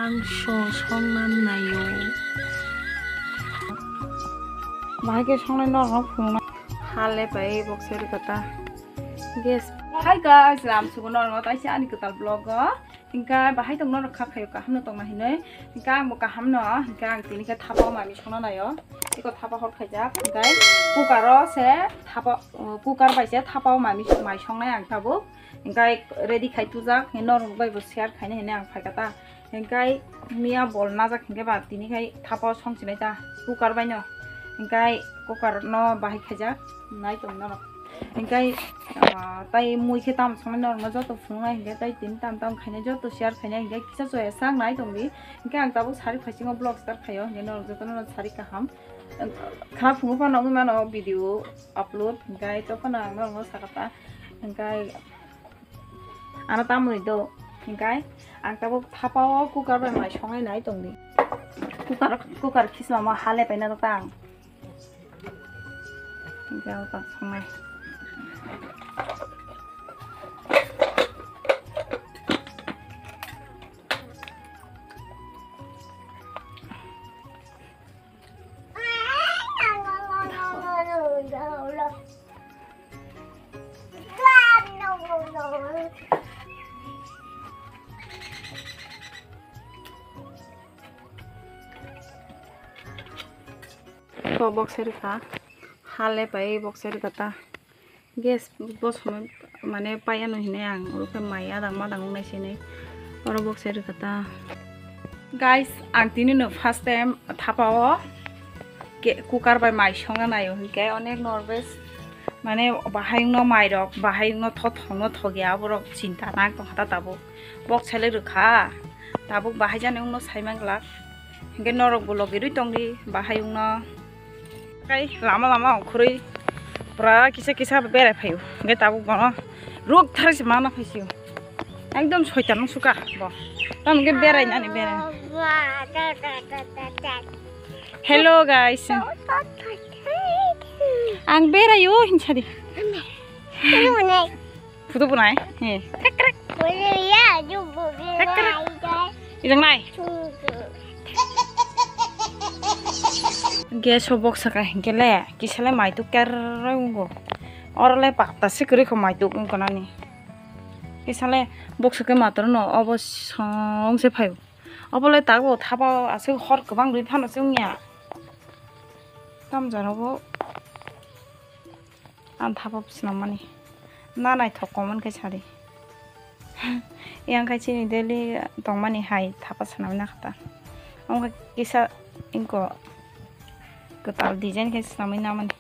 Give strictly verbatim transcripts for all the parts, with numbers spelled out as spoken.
Ang so songna naio. Bahai khe songnai norok phunukna. Hale pai boksa rikata. Gas. Hi guys, lam sugo norok taisi ani kwtal vlog o. Hingka bahai tong norok kha khayo kaham no tongna hinoi. Hingka ang bo kaham no. Hingka ang tini khe thapa mami songna naio. Iko thapa hor khaijak. Hingka cooker o se thapa, cooker bai se thapa mami mai songnai ang tabuk. Hingka ready khai tujak. Norok bai bo share khaina hinoi ang phaikha ta. Hingkai miya bol najak hingke ba tini khai thapa song sinai ta cooker bai no. Hingkai cooker no bahai khaijak nai tong norok. Hingkai, ah, tai mui khe tam songnai norok no joto phunuknai hingke tai tini tam tam khainai joto share khainai hingke kisa soya sak nai tong di. Hingke ang tabuk sari phaisingo vlog start khaio hingke norok joto no sari kaham. Khna phungo phano wngwi mano video upload hingke to phano ang norok no sakha ta hingke. Ano tamoni do, hingkai ang tabuk thapa o cooker bai mai songnai nai tong di. Cooker, cooker khisma ma hale paina do tang. Hingkai o tak songnai. Ko box rikha, hale pai box rikha ta. Gas bo somoi mane paiya no hinui ang, oro khe mai adang madang wngnai se hinui oro box rikha ta. Guys, ang tini no first time thapa o ke-, cooker bai mai songna naio hinkhe onek nervous, mane bahai wngno mai rok, bahai wngno thothok no thokya, aborok chinta nang tongkha ta tabuk. Box selek rwkha, tabuk bahai jani wngno sai manglak. Hinkhe norok bo logi rwi tongdi, bahai wngno. Kai lama lama ongkhorwi pura kisa kisa berai phaio. Hinkhe tabuk bono ruk thar se mana phaisio. Ekdom soitan wng suka bo. Tamo hinkhe berai nani berai. Hello guys. Ang beraio hinsadi. Photo bunai? He. Krek, krek. Krek, krek. Ijang nai. Gas o box saka hinkhe le, kisa le maituk kerroi wngkho. Oro le pakta se kwrwi kho maituk wngkha nani. Kisa le box saka matwrwino obo song se phaio. Obo le tabuk thapa aswk hor kwbang rwi phano se wngya. Tamjani bo. Ang thapa bo swnam mani. Na naithok comment khe sadi. Yang khai chini daily tongmani hai thapa swnamwi nakha ta. Omo khe kisa ingko kwtal design khe swnamwi namani.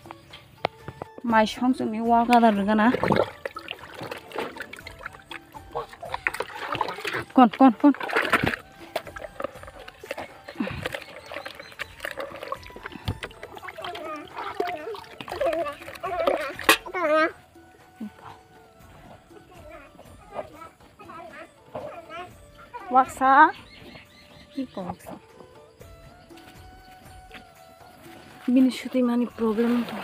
Mai song chwngni wall gadar rwgana. Kon, kon, kon. Waksa. Iko waksa. Bini sutimani problem wngkha.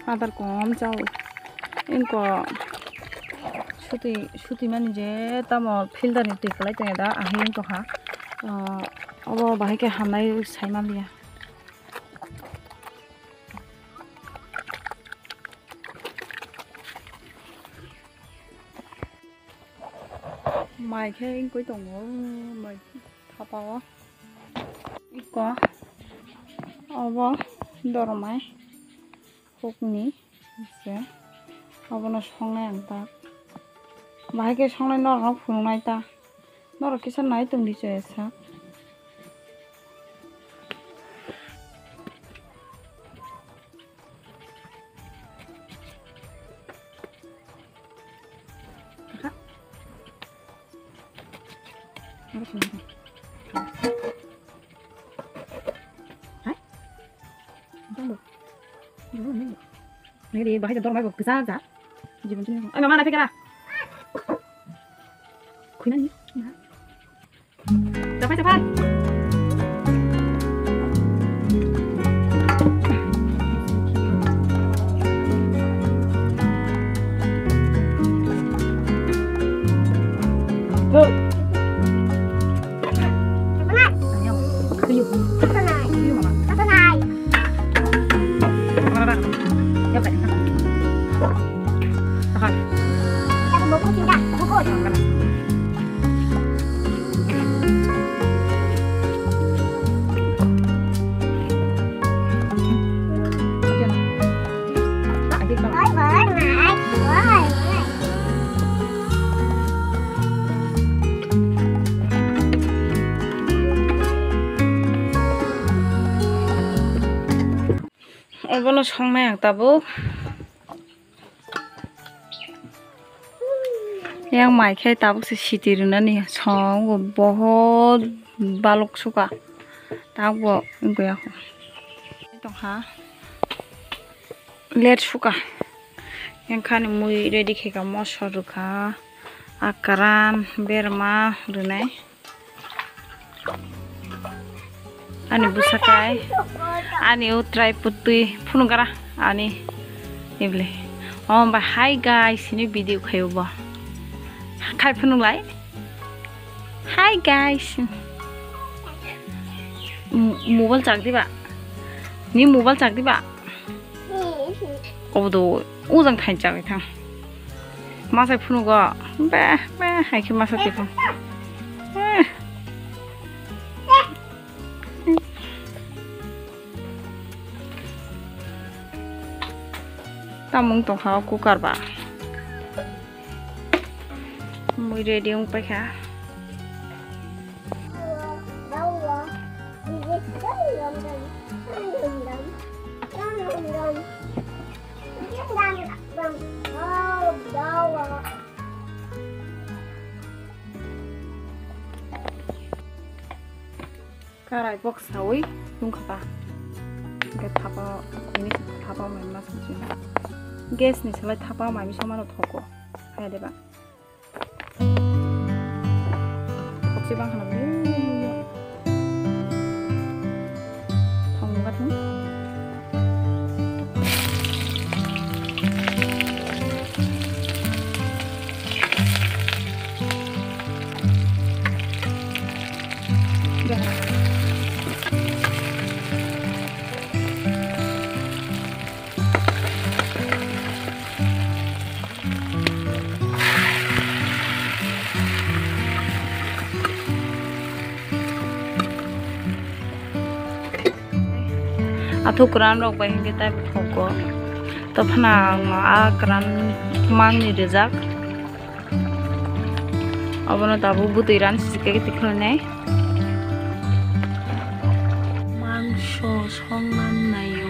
Adar kom chao. Engko suti, suti mani je tamo filter ni twi kwlai tongya da, ahai wng tongkha. Ah, obo bahai khe hamnai sai manliya. Mai khe wngwi tongo, mai thapa o. Iko obo doromai hukni se obono songnai ang tak. Bahai khe songnai norokno phunuknai ta. Norok kisa nai tongdi chwraisa. Hai. Nini bahai dormai bo kisa ja. Jibon jibon. Ai mama na pekara. Khuina ni. Chapai, chapai. Songnai ang tabuk. Yang mai khe tabuk se siti rwnani songo, bohot balok suka. Tabuk bo wngya kho. Tongkha. Let suka. Yang khani mui ready khe ka, mosor rwkha. Akran berma rwnai. Ani bwsakai, ani o try putwi phunukgra ani ibli. Oh, ba hi guys, ini video khayo bo. Khai phunuk lai. Hi guys. M-, mobile chak diba? Ni mobile chak diba? Obo do ujang thain chagwi thang. Masai phunugo. Be, be, hai khe masa twi thang. Eh. Tamung tongkha o cooker ba. Mui ready wng paikha. Karai bok sawi tungkha ta. Hingke thapa, ini thapa mai ma samsing. Gas ni salai thapa mai mi somano thoko. Hai de ba. Thokse bang khana bini. Thong nungkha thung. Athuk kwran rok bai hingke tai bwthok go. To phana ang no a kwran mang ni rijak. Obono tabuk bwtwi ran sijak khe tikhlai nai. Mangso songna naio.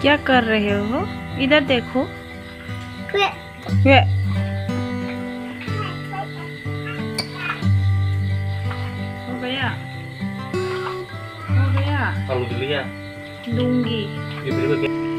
क्या कर रहे हो? इधर देखो। ये। ये। हो गया? हो गया? आलू ले लिया। लूंगी। ये मेरे को क्या?